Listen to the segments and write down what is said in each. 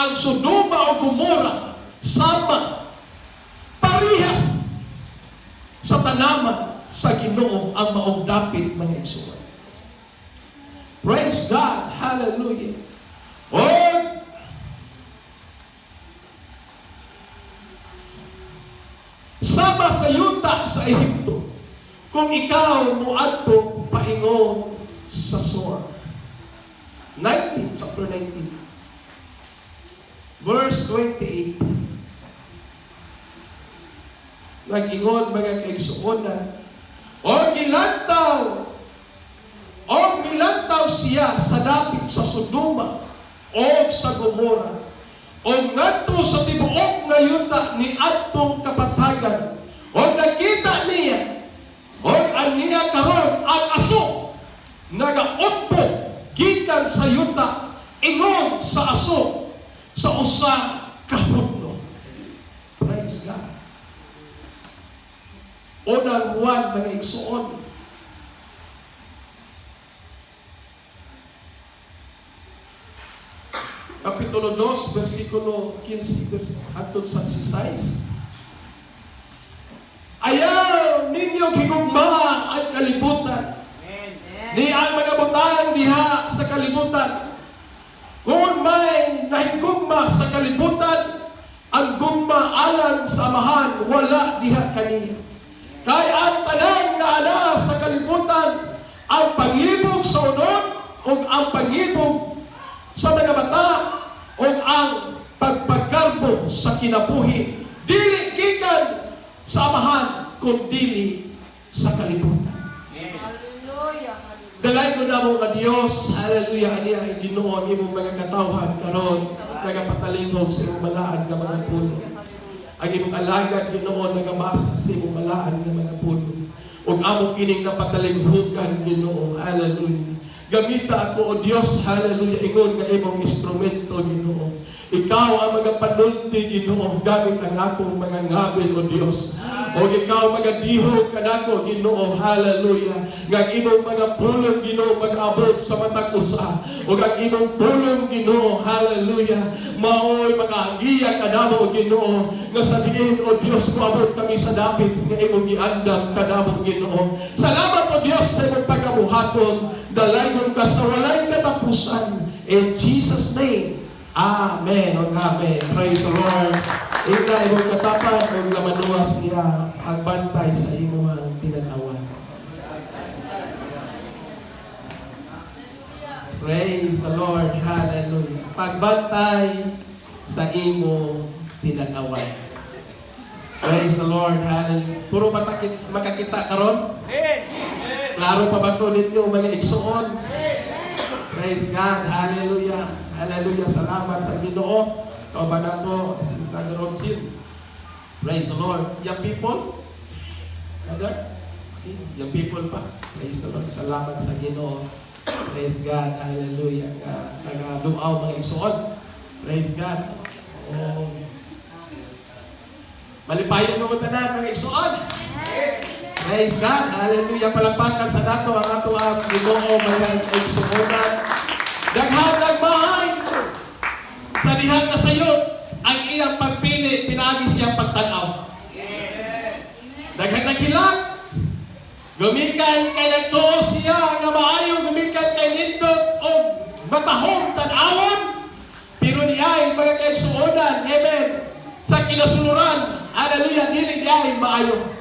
Ang Sodoma o Gomora sama parihas sa tanaman sa Ginoo ang maong dapit, mga igsoon. Praise God. Hallelujah. Og sama sa yuta sa Ehipto kung ikaw moadto paingon sa Zoar. 19, chapter 19. Verse 28. Nag-ingon, mga kaigsuonan, o gilantaw siya sa dapit sa Sodoma o sa Gomora o ngadto sa tibuok nga yuta ni adtong kapatagan, o nakita niya o aniya karon ang aso nagautbok gikan sa yuta ingon sa aso sa usa ka hudno. Praise God. Unang Juan, mga igsuon, Kapitulo 2, versikulo 15 hangtod sa 16. Ayaw ninyo higugma ang kalibutan, ni ang mga butang diha sa kalibutan. Kung may nahigugma sa kalibutan, ang gugma alang sa Amahan wala diha kaniya. Kay ang tanan nga ana sa kalibutan, ang pangibog sa unod ug ang pangibog sa mga mata ug ang pagpaggarbo sa kinabuhi, dili gikan sa Amahan kun dili sa kalibutan. Hallelujah. Hallelujah. Dalaygon namo nga Dios, hallelujah, aniya ay Ginoo ang imong mga katawhan karon nagapatalingkog sa imong balaan nga mga pulong. Ang imong alagad, Ginoo, nagabasa sa imong balaan nga mga pulong. Ug amo kining napatalinghugan, Ginoo, hallelujah. Gamita ako, O Dios, hallelujah, ingon nga imong instrumento, Ginoo. Ikaw ang mga panulti, Ginoo, gamit ang akong mga ngabil, O Dios. O ikaw magadihog kanako, Ginoo, hallelujah. Nga ang imong mga pulong, Ginoo, mag-abot sa matag usa. O ang imong pulong, Ginoo, hallelujah, maoy makagiya kanamo, Ginoo, nga sa diin, O Dios, moabot kami sa dapit nga imong giandam kanamo, Ginoo. Salamat, O Dios, sa imong pagabuhaton. Dalaygon ka sa walay katapusan. In Jesus' name. Amen. O amen. Praise the Lord. Ika imong katapan ug lamanuas niya pagbantay sa imong tinanawan. Praise the Lord. Hallelujah. Pagbantay sa imong tinanawan. Praise the Lord. Hallelujah. Puro matakit, makakita karon? Klaro pa ba ito ninyo, mga igsuon? Praise God. Hallelujah. Hallelujah. Salamat sa Ginoo. Kauban nato si Brother Roxil. Praise the Lord. Young people? Brother? Okay. Young people pa. Praise the Lord. Salamat sa Ginoo. Praise God. Hallelujah. Nagaduaw, mga igsuon. Praise God. Oh. Malipayon mo tanan, mga igsuon. Praise God. Hallelujah. Palakpakan sa nato ang ato ang Ginoo, mga igsuonan. Daghan nagmahay sa dihang nasayop ang iyang pagpili pinaagi siyang pagtan-aw. Daghan naghilak. Gumikan kay nagtuo siya nga maayo, gumikan kay nindot og matahom tan-awon. Pero ni ay, mga kaigsuonan, amen, sa kinasuluran, hallelujah, dili ni ay maayo.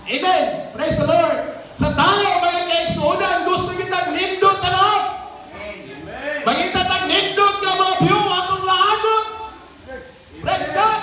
Amen. Praise the Lord. Sa tao, mga kaigsuonan, gusto kitang nindot tanaw. Mangita tag nindot nga mga view atong laagot. Praise God.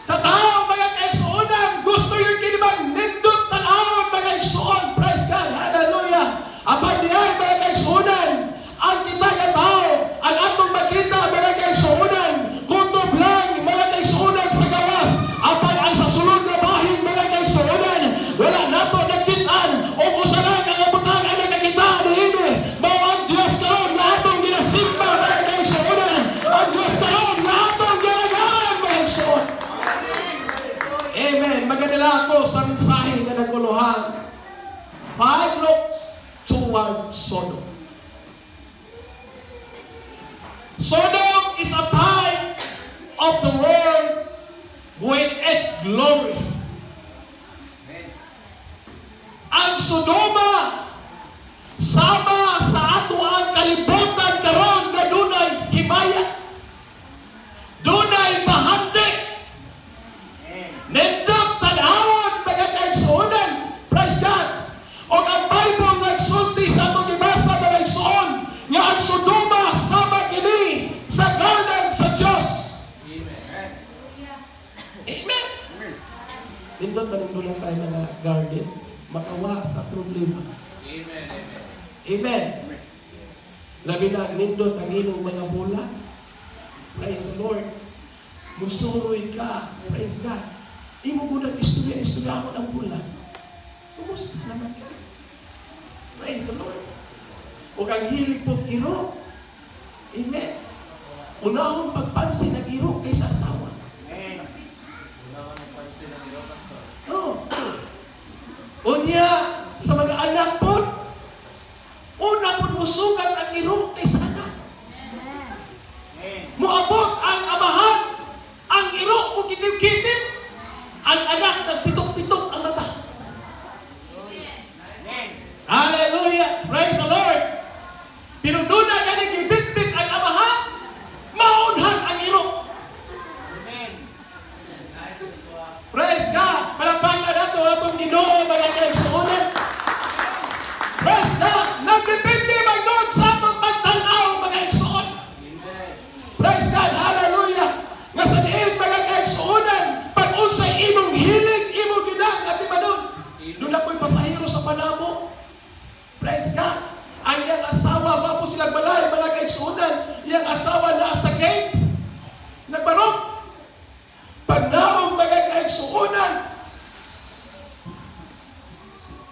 Sa tao, mga kaigsuonan, gusto yun kini bang nindot tanawon, mga igsuon. Praise God. Hallelujah. Apan di ay, mga kaigsuonan, ang kita nga tao, ang atong makita, mga kaigsuonan, kutob lang, mga kaigsuonan, sa gawas. Apan ang sa sulod nga bahin, mga kaigsuonan, wala nato nakitaan o usa lang ang butang ang nakakita niini. Mao ang Dios karon nga atong ginasimba, mga kaigsuonan. Ang Dios karon nga atong ginagaran, mga igsuon. Amen. Magadala ako sa mensahe nga naguluhan. Five looks toward Sodom. Sodom is a town the world with its glory. Ang Sodoma sama sa ato ang kalibutan karon nga dunay himaya. Dunay bahandi. Nindot tan-awon, mga kaigsuonan. Praise God. O ang Bible nagsulti sa atong gibasa, mga igsuon, nga ang Sodoma sama kini sa garden sa Diyos. Amen. Nindot ba nindot tayo mga garden? Makawa sa problema. Amen. Amen. Labi na nindot ang imong mga bola. Praise the Lord. Musuroy ka. Praise God. Imo ko nag-istorya, istorya ako ng bola. Kumusta naman ka? Praise the Lord. O ang hilig pong iro. Amen. Unahon pagpansin ang iro kaysa asawa. Amen. Una ka nagpansin ng iro, Pastor. Oo. Unya, sa mga anak po, una po musugat ang iro kaysa anak. Amen. Muabot ang amahan, ang iro mo kitim-kitim, ang anak nagpitok-pitok ang mata. Amen. Hallelujah! Praise the Lord! Pero doon na gani gibitbit ang amahan, maunhan ang iro. Amen. Nice, Joshua. Praise God! Palakpakan nato atong Ginoo, mga kaigsuonan. Praise God! Nagdepende man God sa atong pagtan-aw, mga igsuon. Amen. Praise God! Hallelujah! Nga sa diin, mga kaigsuonan, pag unsay imong hilig, imong ginang at imanon. Doon ako'y pasahero sa Panabo. Praise God! Ang iyang asawa, wa po sila balay, mga kaigsuonan. Iyang asawa naa sa gate. Nagbarog. Pagdaong, mga kaigsuonan,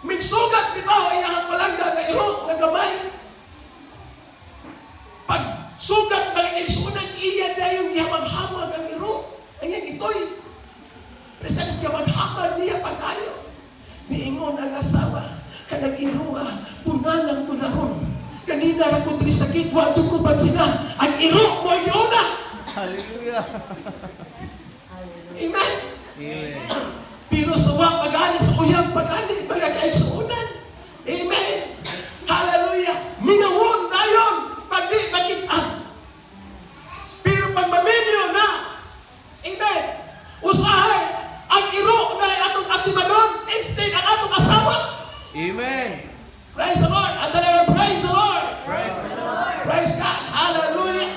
migsugat bitaw iyang palangga nga iro, nga gamay. Pag sugat, mga kaigsuonan, iya dayong gihamag-hamag ang iro. Ang iyang itoy. Praise God, gihamag-hamag niya pag-ayo. Niingon ang asawa, "Kanang iro ah, punalan ko na ron. Kanina ra ko diri sa gate, wa jud ko pansina. Ang iro mo ang giuna." Hallelujah. Amen. Amen. Pero sa wa pag-ani sa uyang pag-ani, mga kaigsuonan. Amen. Hallelujah. Minawon dayon pag di makita. Pero pag maminyo na, amen. Usahay, ang iro na atong atimanon, instead ang atong asawa. Amen. Praise the Lord. At talaga, praise the Lord. Praise the Lord. Praise God. Hallelujah.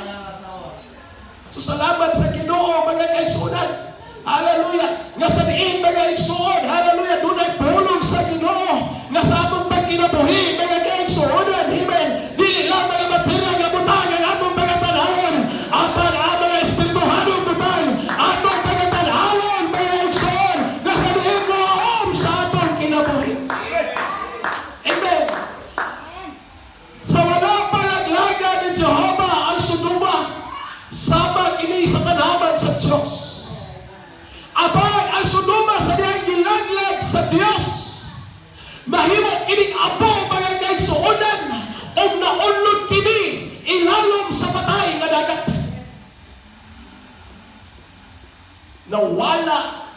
So salamat sa Ginoo, mga kaigsuonan. Hallelujah. Nga sa diin, mga igsuon, hallelujah, dunay pulong sa Ginoo nga sa atong pagkinabuhi, mga kaigsuonan. Amen. Dili lang mga material nga butang ang atong mga tanawon, apan ang mga espirituhanong butang atong mga tanawon, mga igsuon, nga sa diin moaom sa atong kinabuhi. Amen. Sa wala pa laglaga ni Jehovah ang Sodoma, sama kini sa kanaman sa Diyos. Apan ang Sodoma sa dihang gilaglag sa Diyos, mahimo kining abo, mga kaigsuonan, og naunlod kini ilalom sa Patay nga Dagat. Nawala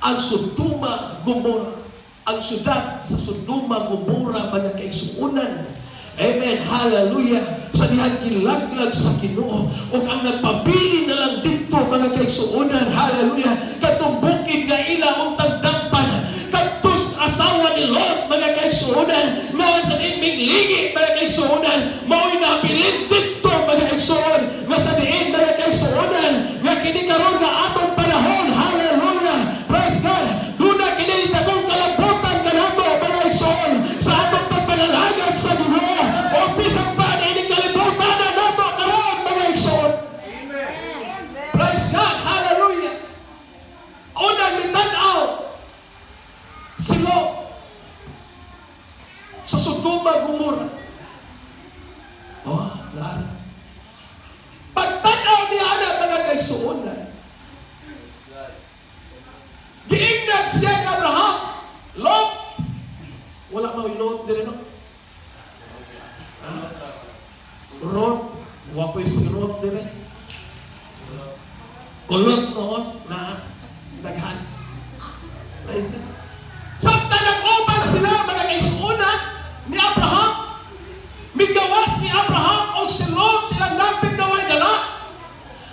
ang Sodoma Gomora. Ang syudad sa Sodoma Gomora, mga kaigsuonan. Amen. Hallelujah. Sa dihang gilaglag sa Ginoo. Ug ang nagpabili na lang dito, mga kaigsuonan. Hallelujah. Katong bukid nga ila untang dampan. Katong asawa ni Lot, mga kaigsuonan. Nga sa iming ligi, mga kaigsuonan. Mao'y nabilin dito, mga kaigsuon. Nga sa diin, mga kaigsuonan, nga kini karon nga atong panahon. Hallelujah. Praise God. Duna kini dakong kalambutan kanato, mga igsoon, sa atong pagpanalagad sa Ginoo. O bisan pa ini kalibutan na nato karon, mga igsoon. Praise God. Hallelujah. Unang mitan-aw si Lot sa Sodoma Gomora. Oh, lari. Pagtanaw niya ana, mga kaigsuonan, giingnan siya ni Abraham, "Lot," wala mo Lot dire, no? Ha? Lot, wa ko si Lot dire. Kulot noon na daghan. Praise God. Samtang nag-uban sila, mga kaigsuonan ni Abraham, migawas si Abraham o si Lot, silang dapit na way dala.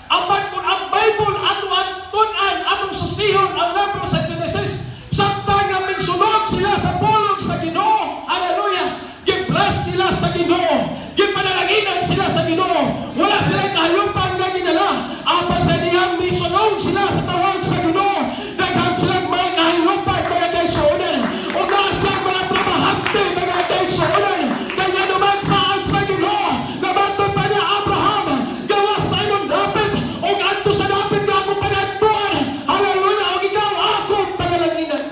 Apan kung ang Bible ato ang tun-an, atong susihon ang libro sa Genesis, samtang nga migsunod sila sa pulong sa Ginoo, hallelujah, gi-bless sila sa Ginoo, gipanalaginan sila sa Ginoo, wala sila kahayupan nga ginala, apan sa dihang misunod sila sa tawag sa Ginoo, daghan silang may kahayupan, mga kaigsuonan, o naa siyang mga trabahante, mga kaigsuonan, kaya naman saan sa Ginoo, namatod pa niya Abraham, gawas sa imong dapit, o adto sa dapit nga akong pangadtuan, hallelujah, o ikaw akong panalaginan.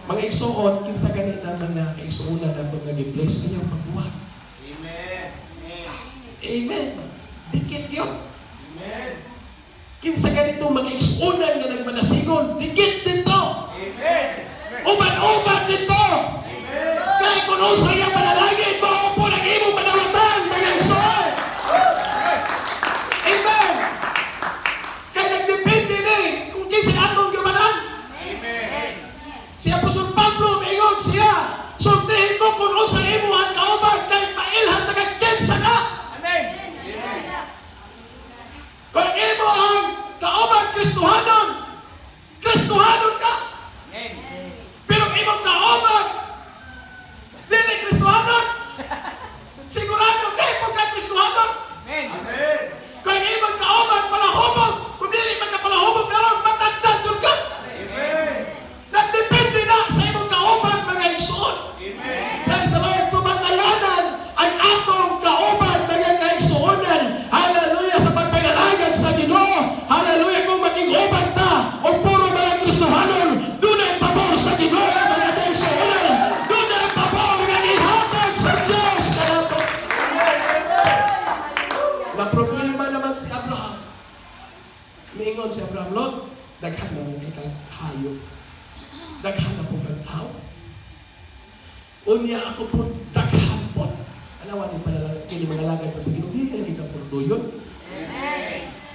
Mga igsuon, kinsa gani na mga kaigsuonan na mga gi-bless ayaw magbuhat. Amen. Amen. Dikit yun. Amen. Kinsa ganito mga igsuonan nga nagmanasigon, dikit dito. Amen. Uban-uban dito. Amen. Kay kung unsa iya panalangin, mao po ang imong panawatan, mga igsuon. Amen. Kay nagdepende ni kung kinsa atong gimanan. Amen. Si Apostol Pablo, maingon siya, sultihin ko kung unsa imo ang kauban kay mailhan ta kag kinsa ka. Amen. Kung imo ang kauban Kristohanon, Kristohanon ka. Amen. Pero kung imong kauban dili Kristohanon, sigurado di mo ka Kristohanon. Amen. Amen. Kung imong kauban palahubog, kung dili man ka palahubog karon, matagdan jud ka. Amen. Nagdepende na sa imong kauban, mga igsoon. Amen. Praise the Lord. Tumatayanan ang atong kauban, mga kaigsuonan. Hallelujah, sa pagpangalagad sa Ginoo. Hallelujah, kung maging uban ta o puro mga Kristohanon, dunay pabor sa Ginoo, mga kaigsuonan. Dunay pabor nga gihatag sa Diyos kanato. Na problema naman si Abraham. Miingon si Abraham, "Lot, daghan naman kay kag hayop. Daghan na po kag tao. Unya ako po daghan po." Alawan ni pala kini mga lagad sa Ginoo, dili lagi ka duyon.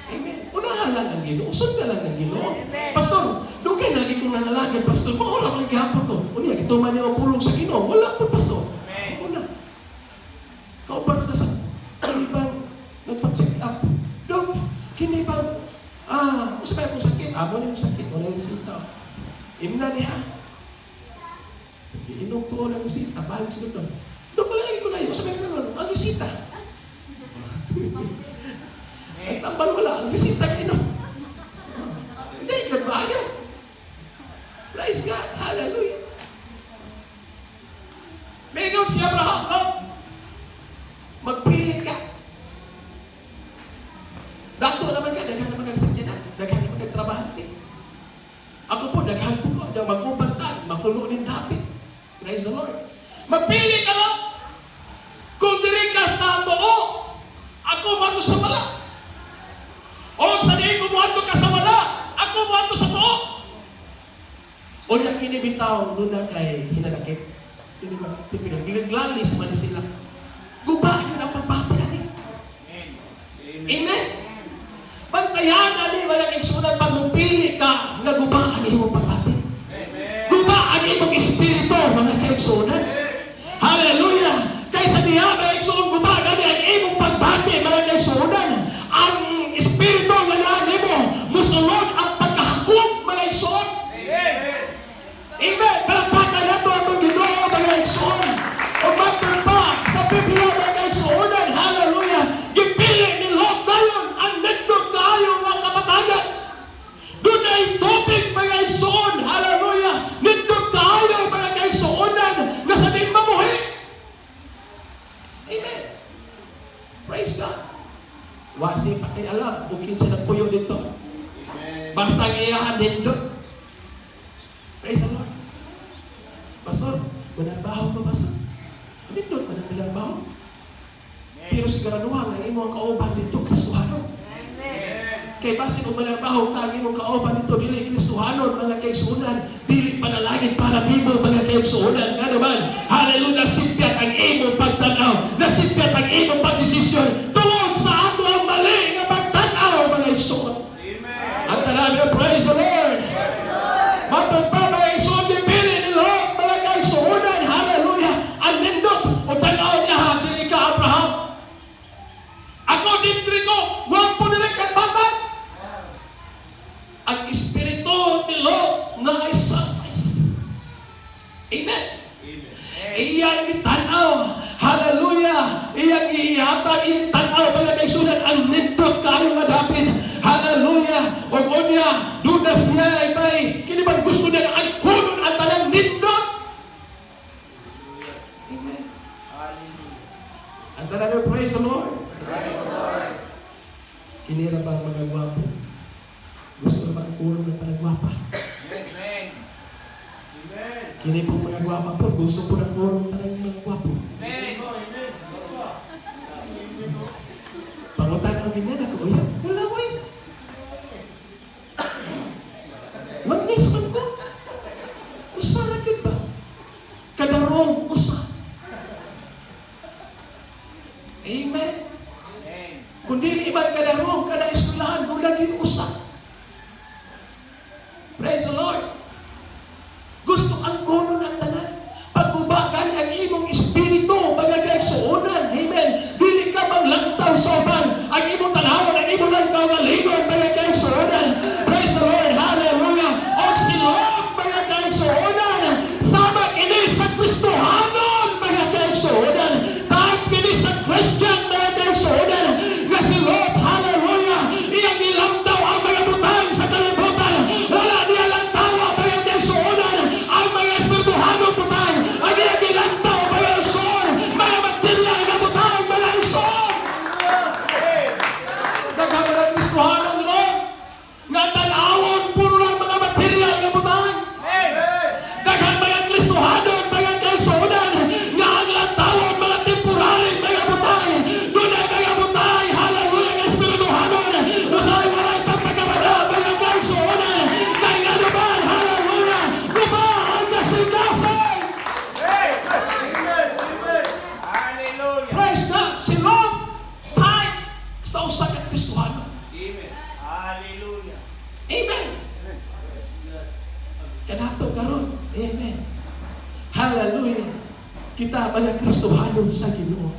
Amen. Unahan lang ang Ginoo, sundan lang ang Ginoo. Amen. Pastor, dugay na lagi kong nangalagad, pastor. Maura lang gihapon ko. Unya gituman niya ang pulong sa Ginoo. Wala po, pastor. Amen. Una. Kauban na sa kini bang nagpa-check up. Dok, kini bang unsa ba akong sakit? Amo ni sakit, wala yung resita. Imna niya. Iinom tuon ang resita, balik sa doktor. "Dok, wala lagi ko na yun. Unsa ba yung ang resita?" Ang tambal wala, ang resita inom. Hindi, nagbayo. Praise God. Hallelujah. Mingon si Abraham, "No? Magpili ka. Dato naman ka, daghan naman kang sakyanan, daghan naman kang trabahante. Ako po, daghan po ko, mag-uban ta, mapulo ning dapit." Praise the Lord. "Magpili ka lang. Kung diri ka sa tuo, ako moadto sa wala. O sa diin ko moadto ka sa wala, ako moadto sa tuo." Unya kini bitaw duna kay hinanakit. Kini ba? Siyempre, gigaglalis man ni sila. Guba yun ang pagbati ani. Amen. Amen. Bantayan ani, wala igsunan, pag mupili ka nga guba ang imong pagbati. Amen. Guba ang imong espiritu, mga kaigsunan. Hallelujah! Kaysa diha, mga igsuon, guba gani ang imong pagbati, mga kaigsunan. Ang espiritu nga naa nimo musulod ang pagkahakot, mga igsuon. Amen. Amen. Palakpakan nato atong Ginoo, mga igsuon. O matun pa sa Biblia, mga kaigsuonan. Hallelujah. Gipili ni Lot dayon ang nindot kaayo nga kapatagan. Dunay tubig, mga igsuon. Hallelujah. Nindot kaayo, mga kaigsuonan, nga sa din mamuhi. Amen. Praise God. Wa siya pakialam kung kinsa nagpuyo dito. Amen. Basta ang iyahan nindot. Praise the Lord. Pastor, manarbaho ka, pastor? Nindot man ang manarbaho. Pero siguraduha nga imo ang kauban dito Kristohanon. Amen. Kay basin kung manarbaho ka, ang imong kauban dito dili Kristohanon, mga kaigsuonan, dili panalangin para nimo, mga kaigsuonan. Nga naman, hallelujah, nasipyat ang imong pagtanaw, nasipyat ang imong pagdesisyon tungod sa ato ang mali nga pagtanaw, mga igsuon. Abednego, gwapo nila kang bata. Ang espiritu ni Lot na ay selfish. Amen. Amen. Iyang gitanaw. Hallelujah. Iyang ihatag, iyang gitanaw mga kaigsuonan, ang nindot kaayo nga dapit. Hallelujah. Ug unya, dudas niya itay. Kini bang gusto niya ang kunon ang tanang nindot? Amen. Hallelujah. Ang tanan, praise the Lord. Praise the Lord. Kini ra bang mga gwapo? Gusto na bang kunon ang tanang gwapa? Amen. Amen. Kini po mga gwapa po, gusto po ng kunon ang tanang mga gwapo. Amen. Pangutan ang ganyan ako, uy, wala ko. Oneness man ko. Usa ra gyud ba? Kadarong usa. Amen. Amen. Kung dili iban kadarong, kada eskwelahan, kung lagi usa. Praise the Lord. Gusto ang kuno ng tanan. Pagguba gani ang imong espiritu, mga kaigsuonan. Amen. Dili ka manglantaw sa uban. Ang imong tanawon, ang imong lang kaugalingon, mga kaigsuonan. Praise the Lord. Hallelujah. Og si Lot, mga kaigsuonan, sama kini sa Kristohanon, mga kaigsuonan. Type kini sa Christian, mga kaigsuonan. Nga si Lot, hallelujah, iyang gilantaw ang mga butang sa kalibutan. Wala niya lantawa, mga kaigsuonan, ang mga espirituhanong butang. Ang iyang gilantaw, mga igsoon, mga material nga butang, mga igsoon. Daghang mga Kristohanon ron, nga tan-awon, puro lang mga material nga butang. Amen. Daghang mga Kristohanon, mga kaigsuonan, nga ang lantawon, mga temporary, mga butang. Dunay mga butang, hallelujah, nga espirituhanon. Usahay walay pagpagkamada, mga kaigsuonan. Kay nga naman, hallelujah, guba ang kasing-kasing. Hallelujah. Praise God, si Lot, type sa usa ka Kristohano. Amen. Hallelujah. Amen. Kanato karon. Amen. Hallelujah. Kita mga Kristohanon sa Ginoo.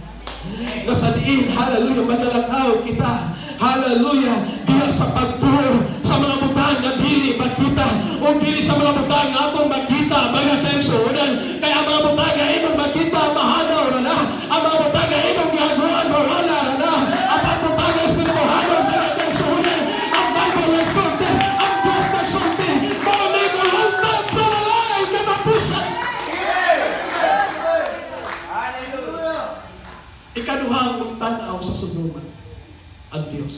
Nga sa diin, hallelujah, magalakaw kita. Hallelujah. Diha sa pagtuo sa mga butang nga dili makita o dili sa mga butang nga atong makita, mga kaigsuonan. Kaya ang mga butang nga imong makita, mahanaw ra na. Ang mga butang nga imong gihaguan, mawala ra na. Ang mga butang nga espirituhanon, mga kaigsuonan, ang Bible nagsulti, ang Diyos nagsulti, mao ni mulungtad sa walay katapusan. Hallelujah. Ikaduhang tan-aw sa Sodoma, ang Diyos.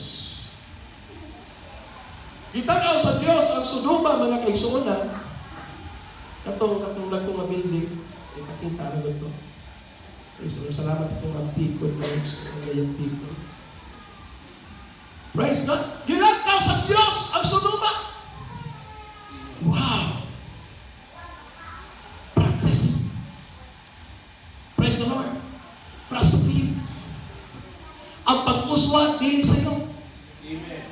Gitanaw sa Diyos ang Sodoma, mga kaigsuonan. Katong dagko nga building, ipakita na to. Praise the Lord. Salamat sa itong antikon, mga igsuon, ngayong tikon. Praise God. Gilantaw sa Diyos ang Sodoma. Wow! Progress. Praise the Lord. Prosperity. Ang pag-uswag, dili sa iyo. Amen.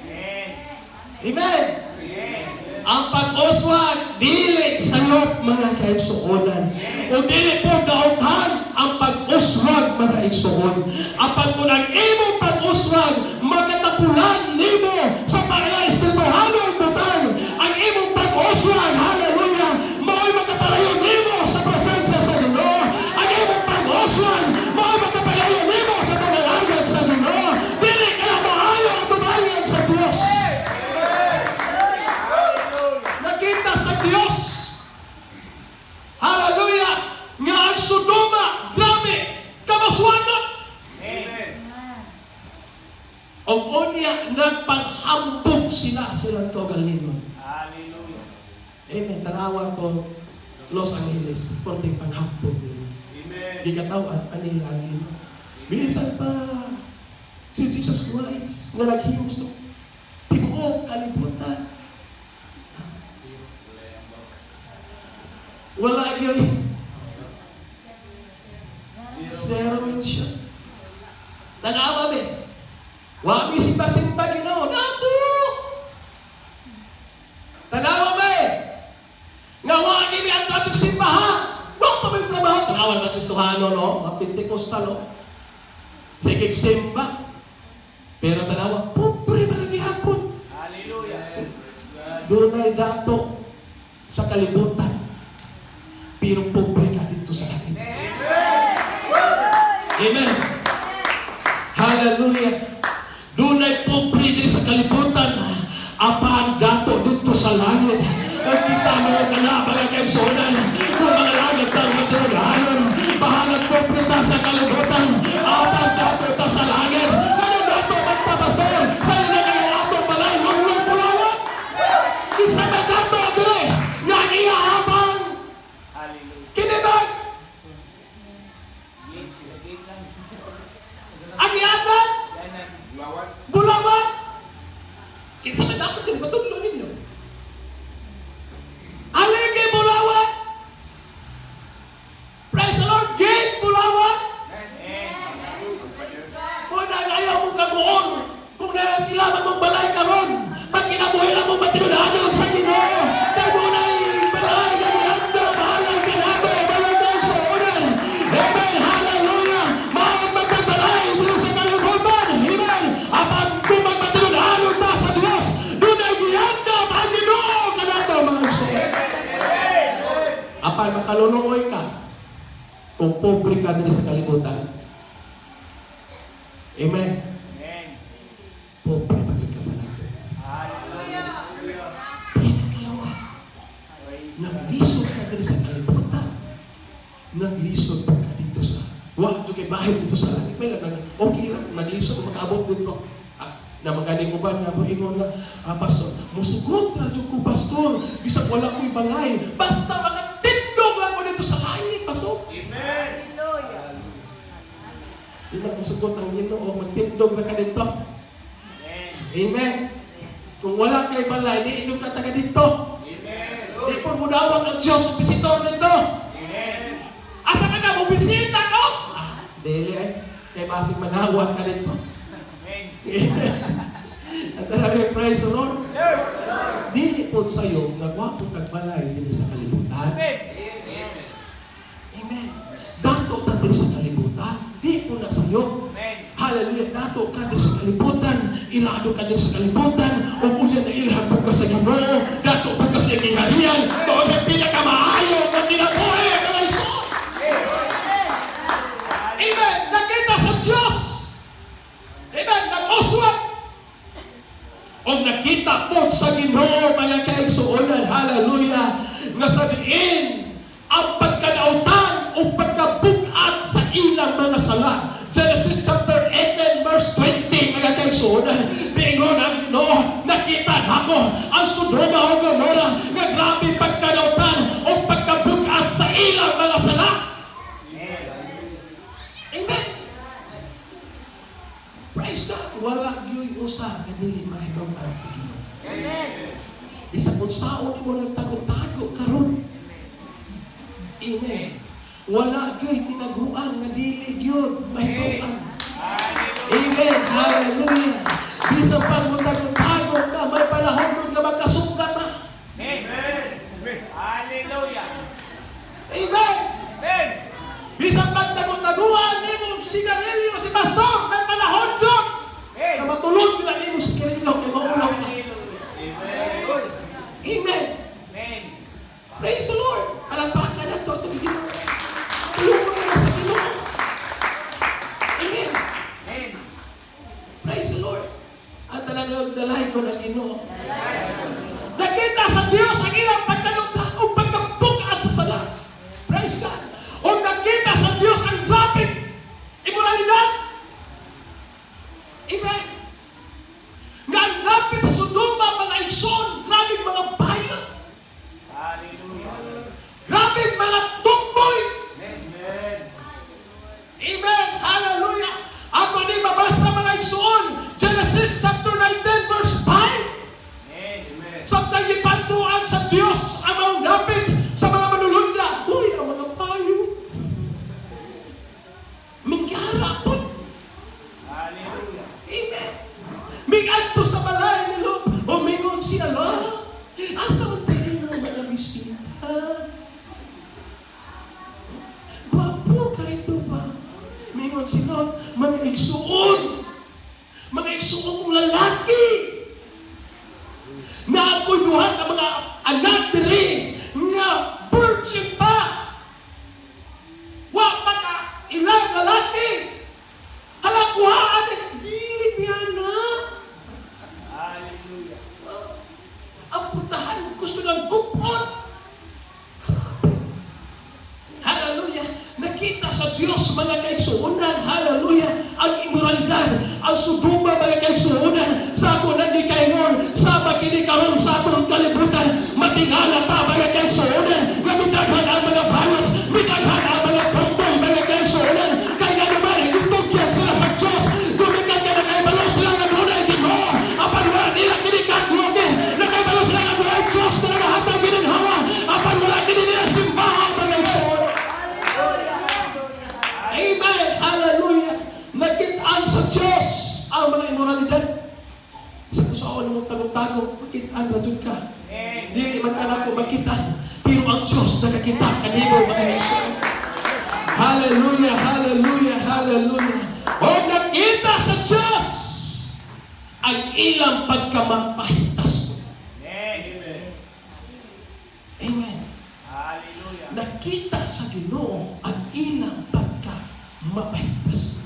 Amen. Amen. Ang pag-uswag, dili sa iyo, mga kaigsuonan. O dili po dautan ang pag-uswag, mga igsuon. Apan kung ang imong pag-uswag, makatapulan nimo sa mga espirituhanong butang. Ang imong pag-uswag, hallelujah, mao'y makapalayo nimo sa presensya sa Ginoo. Ang imong pag-uswag, mao'y makapalayo nimo sa pangalagad sa Ginoo. Dili kaya maayo ang tubangan sa Dios. Nakita sa Dios. Hallelujah! Nga ang Sodoma, grabe, kamaswagon. Amen. Og unya, nagpanghambog sila silang kaugalingon. Hallelujah. Amen. Tanawa ko, Los Angeles, porting panghambog nila. Amen. Gikataw-an pa nila ang Ginoo. Bisan pa si Jesus Christ nga naghimos sa tibuok kalibutan. Wala gyud. Zero mention. Tanawa be. Wa mi simba-simba Ginoo. Nato! Tanawa be. Nga wa ni mi ang atong simbahan. Wa pa may trabaho. Tanawa na Kristohano, no? Mga Pentecostal, no? Sige simba. Pero tanawa, pobre man lang gihapon. Hallelujah. Praise God. Dunay dato sa kalibutan. Pero pobre ka dito sa langit. Amen. Hallelujah. Dunay pobre diri sa kalibutan. Apan dato dito sa langit. Ug kita mga kana, mga kaigsuonan, kung mga langit ang matinud-anon, bahalag pobre ta sa kalibutan, apan dato ta sa langit. Ano dato man ta, pastor? Sa ina kay atong balay, lunglong bulawan. Kinsa may dato dire nga ang iyahabang Hallelujah. kini ba Gate, sa gate lang. ang iyahabang Yanan. bulawan? Kinsa may dato dire, matudlo ninyo? Aligi bulawan. Praise the Lord, gate bulawan. Amen. Muna nga ayaw mong kaguon kung nangailangan mong balay karon, pagkinabuhi lang mong matinud-anon sa Ginoo. Kay dunay balay nga gihanda bahalag kanato, mga kaigsuonan. Amen. Hallelujah. Maong magkabalay diri sa kalibutan. Amen. Apan kung magmatinud-anon ta sa Dios, dunay gihanda ang Ginoo kanato, mga igsoon. Apan makaluluoy ka kung pobre ka diri sa kalibutan. Amen. Amen. Pobre pa jud ka sa langit. Hallelujah. Pinakalawa, Praise God. naglisod ka diri sa kalibutan. Naglisod pa ka dito sa wa jud kay bahin dito sa langit. May lang okay lang naglisod makaabot dito. Ah, na maganing uban nga moingon na, "Ah, pastor, musugot ra jud ko, pastor, bisag wala ko'y balay, basta makatindog lang ko dito sa langit, pastor." Amen. Hallelujah. Di man musugot ang Ginoo, magtindog ra ka dito. Amen. Amen. Kung wala kay balay, di jud ka taga dito. Amen. Di po mudawat ang Diyos og bisita dito. Amen. Asa ka na? Mubisita ko! Ah, dili ay. Kay basig manghawat ka dito. Amen. At talaga, praise the Lord. Lord. Dili po sa'yo nga gwapo kag balay dinhi sa kalibutan. Amen. Amen. Dato ta diri sa kalibutan. Di po na sa'yo. Amen. Hallelujah. Dato ka diri sa kalibutan. Ilado ka diri sa kalibutan. Ug unya na ilhan po ka sa Ginoo. Dato po ka sa gingharian. Mao ang pinakamaayo nga kinabuhi, mga igsoon. Amen. Nakita sa Diyos. Amen. Nag-uswag. O nakita po sa Ginoo, mga kaigsuonan, hallelujah, nga sa diin ang pagkadautan o pagkabugat sa ilang mga sala. Genesis chapter 18 verse 20, mga kaigsuonan, miingon ang Ginoo, "Nakita nako ang Sodoma o Gomora nga grabe pagkadautan o pagkabugat sa ilang mga sala." Amen. Amen. Praise God. Wala gyuy usa nga dili mahibaw-an sa Ginoo. Amen. Bisag unsaon nimo nagtago-tago karon. Amen. Wala gyuy tinaguan nga dili gyud mahibaw-an. Amen. Hallelujah. Bisan pag mo tago-tago ka, may panahon gyud nga makasunggat ta. Amen. Hallelujah. Amen. Amen. Bisan pag tago-taguan nimo og sigarilyo si pastor, may panahon gyud Amen. nga matulog gyud ang imong sigarilyo kay maulaw ka. Hallelujah. Amen. Amen. Praise the Lord. Palakpakan nato atong Ginoo. Tulungan na sa Ginoo. Amen. Amen. Praise the Lord. At talagang dalay ko ng Ginoo. Nakita sa Diyos ang ilang pagkalunta o pagkabugat sa sala. Praise God. O nakita sa Diyos ang grabeng immoralidad. Amen. Nga ang lapit sa Sodoma, mga igsoon, grabeng mga bayot, Hallelujah. grabeng mga tumboy. Amen. Amen. Hallelujah. Ako ni mabasa, mga igsoon, Genesis chapter 19 verse 5. Amen. Samtang gibantuan sa Dios ang mga napit sa mga manulunda. Uy, ang mga payo. Mingyara po. Hallelujah. Amen. Mingadto sa balay ni Lot. Umingon siya, "Lot, asa man tayo ng mga bisita? Gwapo ka ito ba?" Mingon si Lot, "Mga igsuon. Mga Igsuon kong lalaki. Na ako'y duha ka mga anak diri nga virgin pa. Wa pa ka ilang lalaki. Hala, kuhaan eh. Dili niya na. Hallelujah. Ang putahan gusto ng gupon. Grabe. Hallelujah. Nakita sa Diyos, mga kaigsuonan. Hallelujah. Ang imoralidad, ang Sodoma, mga kaigsuonan, sa ako nagikaingon, sa makini karon sa atong kalibutan, matingala ta, mga kaigsuonan, nga midaghan ang mga bayot, midaghan ang mga tomboy, mga kaigsuonan, kay nga naman, gitugyan sila sa Diyos, gumikan ka na kay balo sila nga dunay Ginoo, apan wala nila kini kadloke, nakaibalo sila nga dunay Diyos na nagahatag gininhawa, apan wala kini nila simbahan, mga igsoon. Hallelujah. Hallelujah. Amen. Hallelujah. Nakitaan sa Diyos ang mga imoralidad. Sa kung saan mo tagong-tago, makitaan na dyan ka. Amen. Dili man ka nako makitaan, pero ang Diyos nakakita kanimo, mga igsoon. Hallelujah, hallelujah, hallelujah. O nakita sa Diyos ang ilang pagkamapahitas. Amen. Amen. Hallelujah. Nakita sa Ginoo ang ilang pagkamapahitas.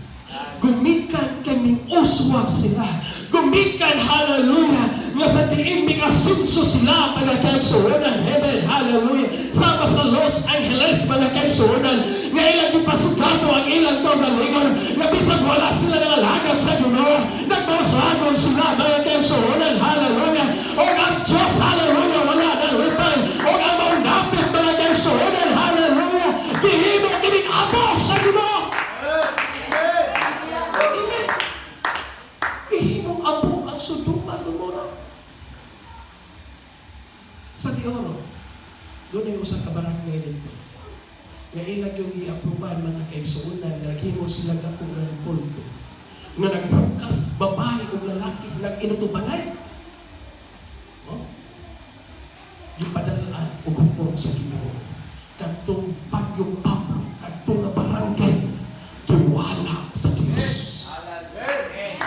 Gumikan kay ming uswag sila. Gumikan, hallelujah, nga sa diin ming asinso sila, mga kaigsuonan. Amen, hallelujah. Sama sa Los Angeles, mga kaigsuonan, nga ilang gipasigato ang ilang kaugalingon, nga bisan wala sila nangalagad sa Ginoo, nagmauswagon sila, mga kaigsuonan. Hallelujah. O ang Diyos, hallelujah, wala nalipay. O ang maunapit, mga kaigsuonan, hallelujah, gihimo kining amo sa Ginoo. Amen. Gihimong abo ang Sodoma Gomora. Sa Dioro, doon ay usa ka barangay dito nga ilang yung i-aproban, mga kaigsuonan, nga naghimo sila dako nga kulto. Nga naghukas babae ug lalaki nag-inutubanay. Oh? Gipadalaan og hukom sa Ginoo. Kadtong Bagyong Pablo, kadtong nga barangay, giwala sa Dios. Amen.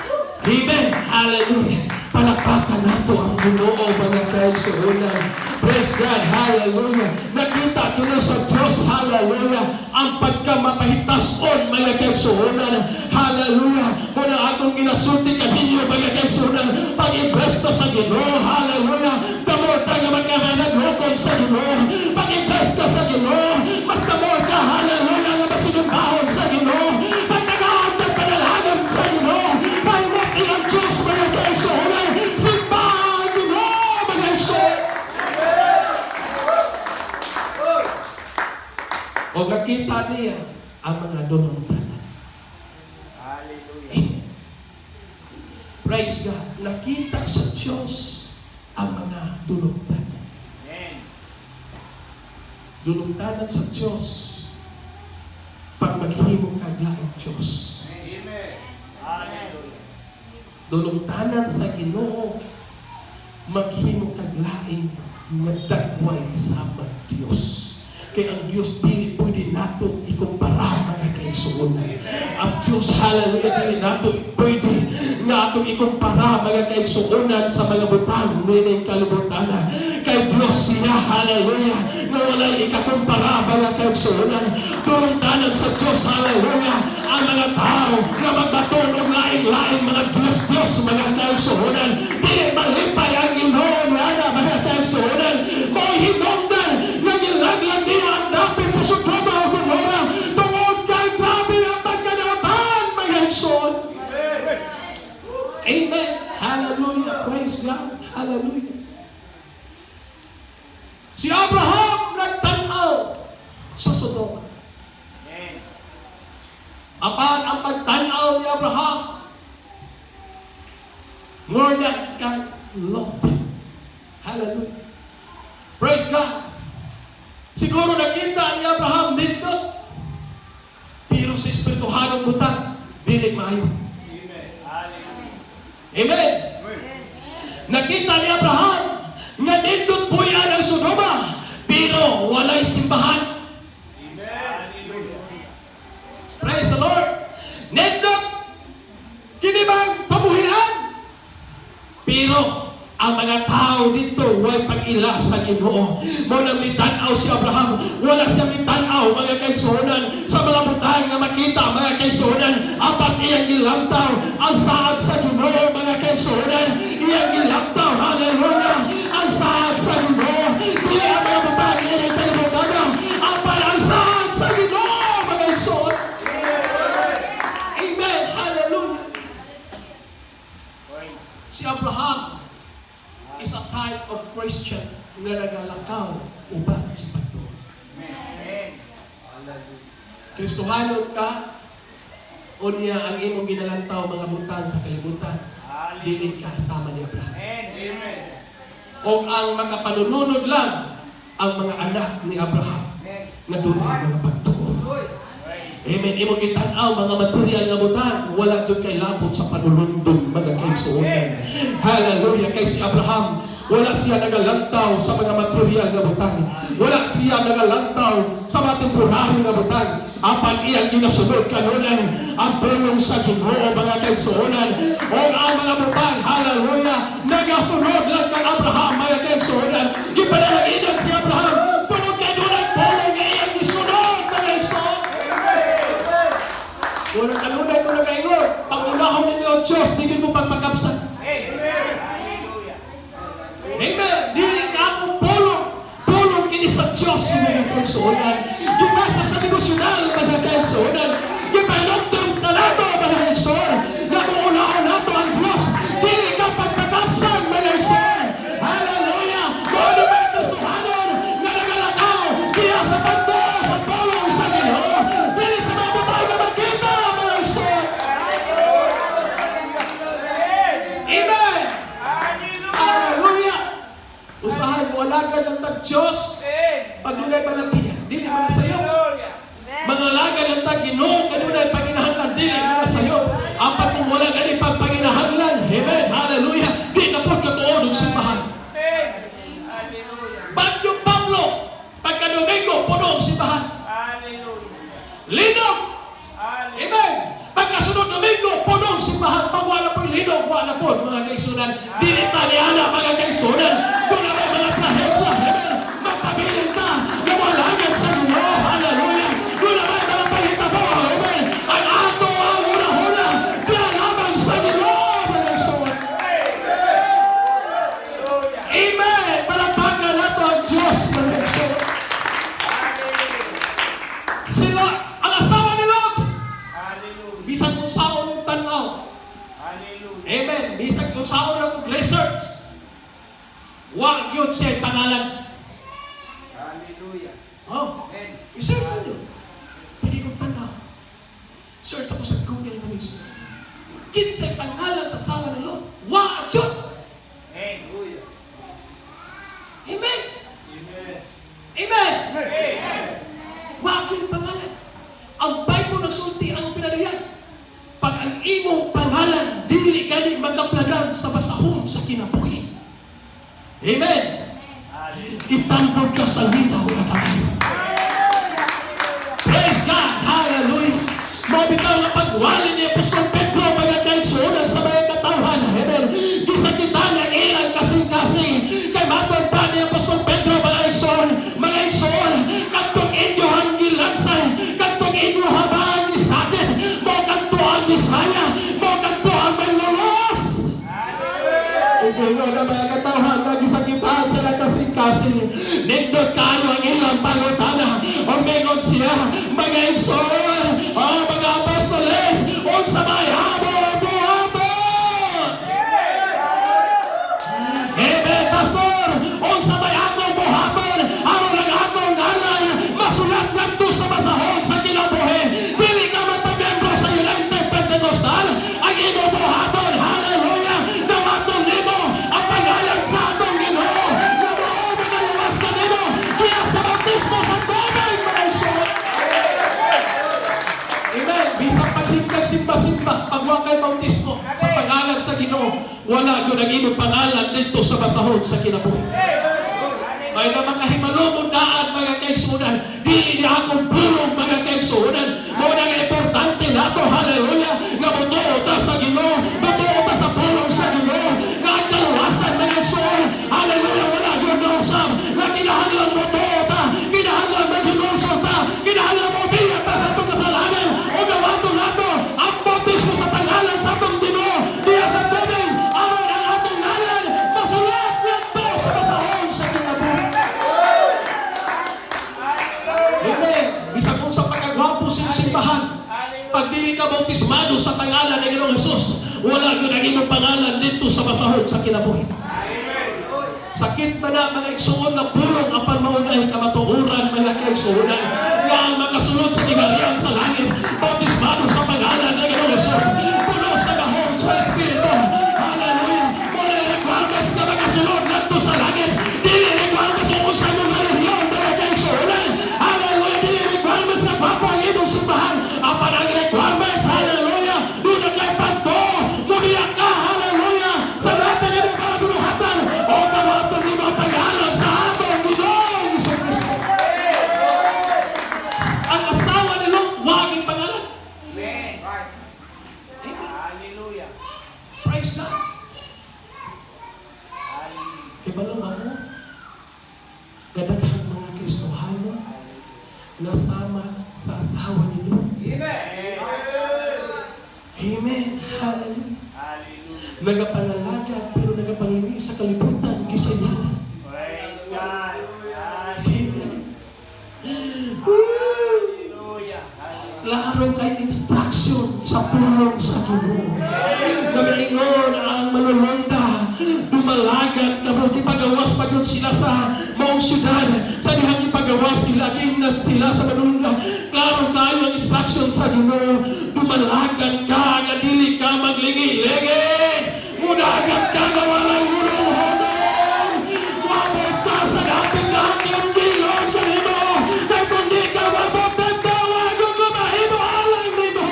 Amen. Hallelujah. Palakpakan nato ang Ginoo, mga kaigsuonan. Praise God. Hallelujah. Nakita kino sa Diyos. Hallelujah. Ang pagkamapahitason, mga kaigsuonan. Hallelujah. Muna atong ginasulti kaninyo, mga kaigsuonan. Pag-i-bless ta sa Ginoo. Hallelujah. The more ka nga magkamanagukon sa Ginoo. Pag-i-bless ta sa Ginoo. Mas the more ka, hallelujah, nga masinumbahon sa Ginoo. Pag nagaon ka panalangin sa Ginoo. Pahimot ang Diyos, mga kaigsuonan. Simbahan Ginoo, mga igsoon. O nakita niya ang mga dunong-tanan. Hallelujah. Amen. Praise God. Nakita sa Diyos ang mga dunong-tanan. Amen. Dunong-tanan sa Diyos pag maghimo kag laing Diyos. Amen. Hallelujah. Dunong-tanan sa Ginoo maghimo kag laing nga dagway sa Diyos. Kay ang Diyos dili pwede nato ikumpara, mga kaigsuonan. Ang Diyos, hallelujah, dili nato pwede nga atong ikumpara, mga kaigsuonan, sa mga butang nining kalibutan. Kay Diyos siya, hallelujah, nga walay ikakumpara, mga kaigsuonan. Dunong-tanan sa Diyos, hallelujah, ang mga tao nga magbaton og laing-laing mga Diyos-Diyos, mga kaigsuonan. Dili malipay ang Ginoo nga mga kaigsuonan. Mao'y hinungdan nga gilaglag niya ang dapit sa Sodoma ug Gomora tungod kay grabe ang pagkadautan, mga igsoon. Amen. Hallelujah. Praise God. Hallelujah. Si Abraham nagtanaw sa Sodoma. Amen. Apan ang pagtanaw ni Abraham more than kay Lot. Hallelujah. Praise God. Siguro nakita ni Abraham dito. Pero sa espirituhanong butang, dili maayo. Hallelujah. Amen. Nakita ni Abraham nga nindot puy-an ang Sodoma, pero walay simbahan. Hallelujah. Praise the Lord. Nindot kini bang pabuhian? Pero ang mga tao dito way pag-ila sa Ginoo. Mao nang mitan-aw si Abraham, wala siya mitan-aw, mga kaigsuonan, sa mga butang nga makita, mga kaigsuonan, apan iyang gilantaw ang saad sa Ginoo, mga kaigsuonan, iyang gilantaw, hallelujah, ang saad sa Ginoo. Dili ang mga butang ini kalibutan, apan ang saad sa Ginoo, mga igsoon. Amen. Hallelujah. Si Abraham is a type of Christian nga nagalakaw uban sa pagtuo. Kristohanon ka, unya ang imong ginalantaw mga butang sa kalibutan, dili ka sama ni Abraham. O ang makapanununod lang ang mga anak ni Abraham nga dunay mga pagtuo. Amen. Imong gitan-aw mga material nga butang, wala jud kay labot sa panulundon, mga kaigsuonan. Hallelujah. Kay si Abraham, wala siya nagalantaw sa mga material nga butang. Wala siya nagalantaw sa mga temporary nga butang. Apan iyang ginasunod kanunay ang pulong sa Ginoo, mga kaigsuonan. O ang mga butang, hallelujah, nagasunod lang kang Abraham, mga kaigsuonan. Gipanalanginan si Abraham tungod kay dunay pulong nga iyang gisunod, mga igsoon. Wala kanunay ko nagaingon, pangunahon ninyo ang Diyos, di mo pagpakabsan. Amen. Dili nga akong pulong. Pulong kini sa Diyos, mga kaigsuonan. Gibasa sa devosyonal, mga kaigsuonan. Gipanumdum ka nato, mga kaigsuon. Na kung unahon nato ang Diyos, dili ka pagpakabsan, mga igsoon. Hallelujah. Mao ni mga Kristohanon nga nagalakaw diya sa pagtuo sa pulong sa Ginoo. Dili sa mga butang nga makita, mga igsoon. Amen. Hallelujah. Usahay mo alagad ng tag Diyos pag dunay balatian. Dili man na sayo. Mga alagad ng tag Ginoo kanunay panginahanglan, dili man na sayo. Apan kung wala gani pagpanginahanglan, amen, hallelujah, di na pod katuon og simbahan. Bagyong Pablo, pagka Domingo, puno ang simbahan. Linog! Amen! Pagkasunod Domingo, puno ang simbahan. Pag wala po'y linog, wala po, mga kaigsuonan. Dili pa ni ana, mga kaigsuonan. Kung na may mga prahensya, amen, magpabilin ka, nga moalagad sa Ginoo, hallelujah. Kung na may mga panghitabo, amen, ang ato ang una-una, diya lamang sa Ginoo, mga kaigsuonan. Amen! Palakpakan nato ang Diyos, mga kaigsuonan. Sila, ang asawa ni Lot, bisan kung saon yung tanaw. Amen. Bisan kung saon ang research. Wa gyud siya pangalan. Oh, i-search ninyo. Sige kong tanaw. Search ako sa Google, mga igsoon. Kinsay pangalan sa asawa ni Lot? Wa gyud. Amen. Amen. Wa gyud pangalan. Ang Bible nagsulti ang pinadayan. Pag ang imong pangalan dili gani magaplagan sa basahon sa kinabuhi. Amen. Itambod ka sa linaw na kaayo. Praise God! Hallelujah! Mao bitaw nga pagwali ni Apostol Pedro, mga kaigsuonan, sa mga katawhan. Amen. Gisakitan ang ilang kasing-kasing. Kay matod pa ni Apostol Pedro, mga igsoon, kadtong inyohang gilansay, kadtong inyo habang gisakit, mao kadto ang Misaya, mao kadto ang manluluwas. Ug na mga katawhan, nagisakitan sila kasing-kasing. Nindot kaayo ang ilang pangutana. O mingon siya, mga igsoon, o mga apostoles, unsa may among buhaton? Amen, Pastor! Unsa may akong buhaton aron ang akong ngalan masulat ngadto sa basahon sa kinabuhi? Dili ka magpamiyembro sa United Pentecostal. Ang imong buhaton, hallelujah, dawaton nimo ang pangalan sa atong Ginoo nga mao magaluwas kanimo diya sa bautismo sa tubig, mga igsoon. Amen. Bisan pagsimba simba-simba, pag wa kay bautismo sa pangalan sa Ginoo, wala gyud ang imong pangalan dito sa basahon sa kinabuhi. May na makahimalo mo daan, mga kaigsuonan, dili ni akong pulong, mga kaigsuonan. Mao na nga importante nato, hallelujah, nga motuo ta sa Ginoo, motuo ta sa pulong sa Ginoo, nga ang kaluwasan Wala gyud ang imong pangalan dito sa basahon sa kinabuhi. Sakit man na, mga igsuon, nga pulong, apan mao nay kamatuoran, mga kaigsuonan, nga ang makasulod sa gingharian sa langit, bautismado sa pangalan ng Ginoong Jesus, puno sa gahom sa Espiritu. Hallelujah! Mao na requirements nga makasulod ngadto sa langit. Dili requirements kung unsa imong relihiyon, mga kaigsuonan. Hallelujah! Dili requirements nga gwapo ang imong simbahan. Apan ang requirements, hallelujah, duna kay pagtuo, mubiya ka, hallelujah, sa lahat ng imong mga binuhatan, o kawaton nimo ang pangalan sa atong Ginoong Jesu Kristo. Ang asawa ni Lot, wa ang pangalan. Amen. Amen. Hallelujah. Praise God. Hallelujah. Kay ba mo, gadaghang mga Kristohano nasama sa asawa ni Lot. Amen. Hallelujah. Hallelujah. Nagapangalagad pero nagapanglingi sa kalibutan, gisayanan. Praise God. Amen. Woo! Hallelujah. Klaro kay instruction sa pulong sa Ginoo. Nagaingon ang manulonda, dumalagan kamo, gipagawas pa gyud sila sa maong syudad. Sa dihang gipagawas sila, giingnan sila sa manulonda. Klaro kayo ang instruction sa Ginoo. Dumalagan ka nga dili ka maglingi-lingi. Mudagat ka nga walay hunong-hunong. Moabot ka sa dapit nga hanggang gilon kanimo. Kay kung di ka moabot didto, wa ko mahimo alang nimo.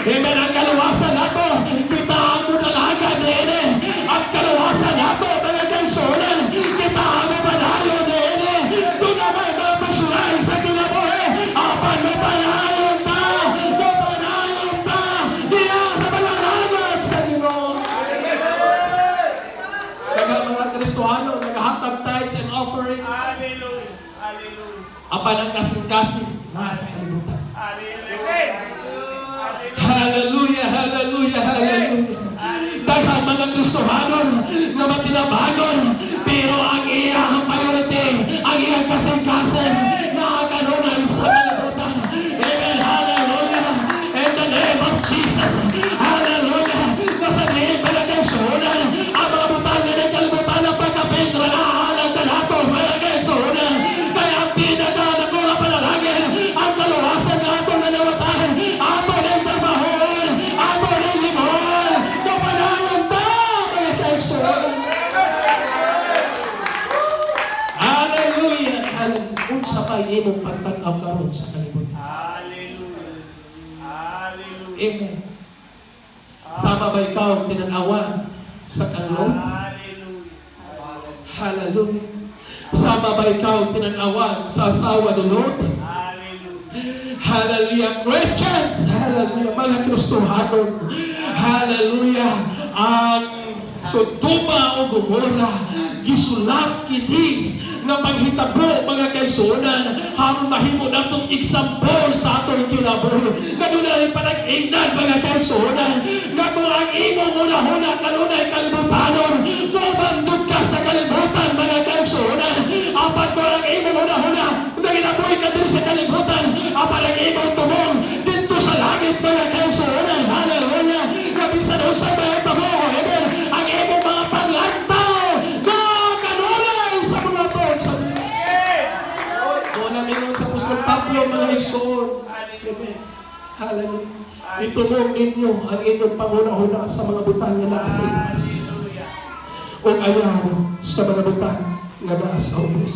Amen. Ang kaluwasan nato, kita ang mudalagan niini. Ang kaluwasan nato, mga kaigsuonan, kita ang mapadayon niini. Duna may mga pagsulay sa kinabuhi. Apan mapadayon ta, mapadayon ta, diya sa balaragan sa Ginoo. Daghang mga Kristohano, nagahatag tithes and offering. Hallelujah. Hallelujah. Apan ang kasing-kasing nasa kalibutan. Hallelujah. Hallelujah, hallelujah, hallelujah. Daghang mga Kristohano nga matinabagon, pero ang iyang priority, ang iyang kasing-kasing, nakakanunay sa kalibutan. Amen, hallelujah. In the name of Jesus, hallelujah. Nasa diin mga kaigsuonan, ang mga butang nga kalibutan ang pagkapitra na alang kanato, mga kaigsuonan. Kaya ang pinaka-dako nga panalangin, ang kaluwasan nga atong nanawatan, ato ning trabahon, ato ning limon, mapanayon ta, mga kaigsuonan. Hallelujah! Hallelujah! Unsa pa imong pagtan-aw karon sa kalibutan? Hallelujah. Hallelujah. Amen. Sama ba ikaw tinanawan sa kang Lot? Hallelujah. Hallelujah. Sama ba ikaw tinanawan sa asawa ni Lot? Hallelujah. Hallelujah. Christians! Hallelujah. Mga Kristohanon. Hallelujah. Ang Sodoma o Gomora, gisulat kini nga panghitabo, mga kaigsuonan, aron mahimo natong example sa atong kinabuhi. Nga dunay panag-ingnan, mga kaigsuonan, nga kung ang imong hunahuna kanunay kalibutanon, mobandog ka sa kalibutan, mga kaigsuonan. Apan kung ang imong hunahuna naginabuhi ka diri sa kalibutan, apan ang imong tumong didto sa langit, mga kaigsuonan. Hallelujah! Nga bisan unsay mahitabo, amen, ang imong mga paglantaw na kanunay sa mga tuon sa Diyos. Mao na mingon sa Apostol Pablo, mga igsoon. Amen. Hallelujah. Itumong ninyo ang inyong panghuna-huna sa mga butang nga naa sa itaas. Hallelujah. O ayaw sa mga butang nga naa sa ubos.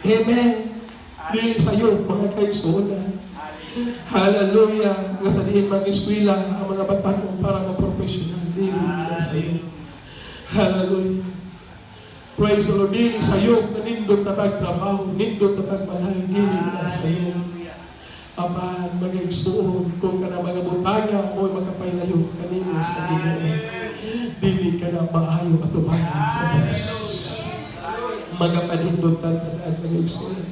Amen. Amen. Dili sayo, mga kaigsuonan. Hallelujah. Nga sa diin mag-eskwela ang mga batanon para ma-professional. Dili nila sayo. Hallelujah. Praise the Lord. Dili sayo nga nindot na tag trabaho, nindot na tag balay, dili na sayo. Hallelujah. Apan mga igsuon, kung kana mga butanga o makapaylayo kanimo sa Ginoo, dili ka na maayo atubangan sa Dios. Magapanindot tan tanan, mga igsuon.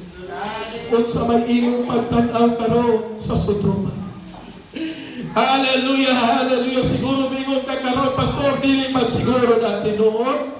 Unsa may imong pagtan-aw karon sa Sodoma? Hallelujah, hallelujah. Siguro mingon ka karon, "Pastor, dili man siguro na tinuod.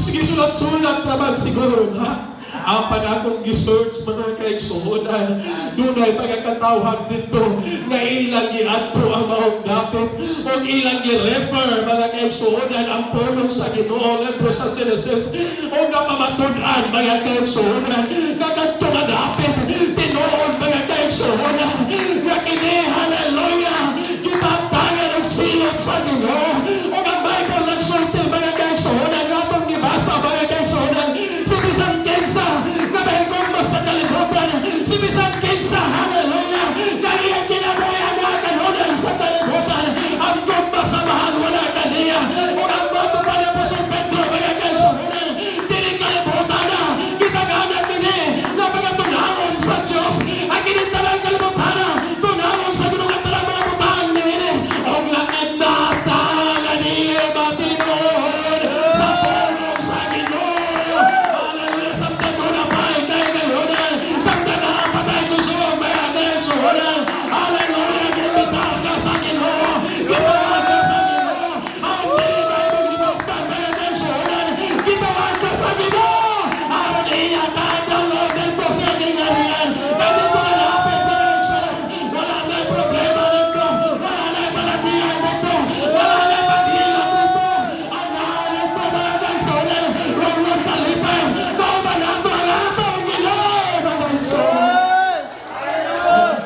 Sige, sulat-sulat raman siguro na." Apan akong gi-search, mga kaigsuonan, dunay mga katawhan dito nga ilang giadto ang maong dapit ug ilang gi-refer, mga kaigsuonan, ang pulong sa Ginoo, libro sa Genesis, ug napamatud-an, mga kaigsuonan, nga kadto nga dapit tinuod, mga kaigsuonan, nga kini, hallelujah, gibatangan og silot sa Ginoo. Ug ang Bible nagsulti, mga kaigsuonan, nga atong gibasa, mga kaigsuonan, si bisan kinsa nga mahigugma sa kalibutan, si bisan kinsa, hallelujah, nga iyang kinabuhi ang mga kanunan sa kalibutan, ang gugma sa Amahan wala kaniya. Ug ang mga pa ni Apostol Pedro, mga kaigsuonan, kini kalibutan na gitaganan kini nga mga tunawon sa Dios. Ang kini tanang kalibutan na tunawon sa Ginoo ang tanang mga butang niini, ug langit na ta nga dili matinuod sa pulong sa Ginoo. Hallelujah! Samtang una pa kay gayunan, samtang naa pa tay kusog, mga kaigsuonan, hallelujah, gibitar ka sa Ginoo, gitawag ka sa Ginoo. Ang dili mahimong libuktan, mga kaigsuonan, gitawag ka sa Ginoo aron iya ka download dito sa gingharian. Kaya dito ka lapit, mga kaigsuonan, wala na problema dito, wala na balatian dito, wala na paghilak dito. Ang naa dito, mga kaigsuonan, lunglong kalipay, mao nato ang atong Ginoo, mga kaigsuonan.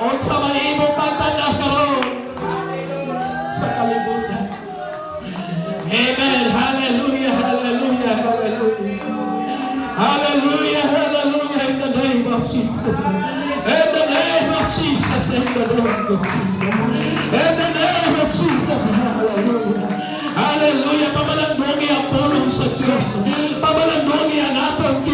Unsa may imong pagtan-aw karon sa kalibutan? Amen. Hallelujah. Hallelujah. Hallelujah. Hallelujah. Hallelujah. In the name of Jesus. In the name of Jesus. In the name of Jesus. In the name of Jesus. Hallelujah. Hallelujah. Pamalandungi ang pulong sa Diyos. Pamalandungi ang atong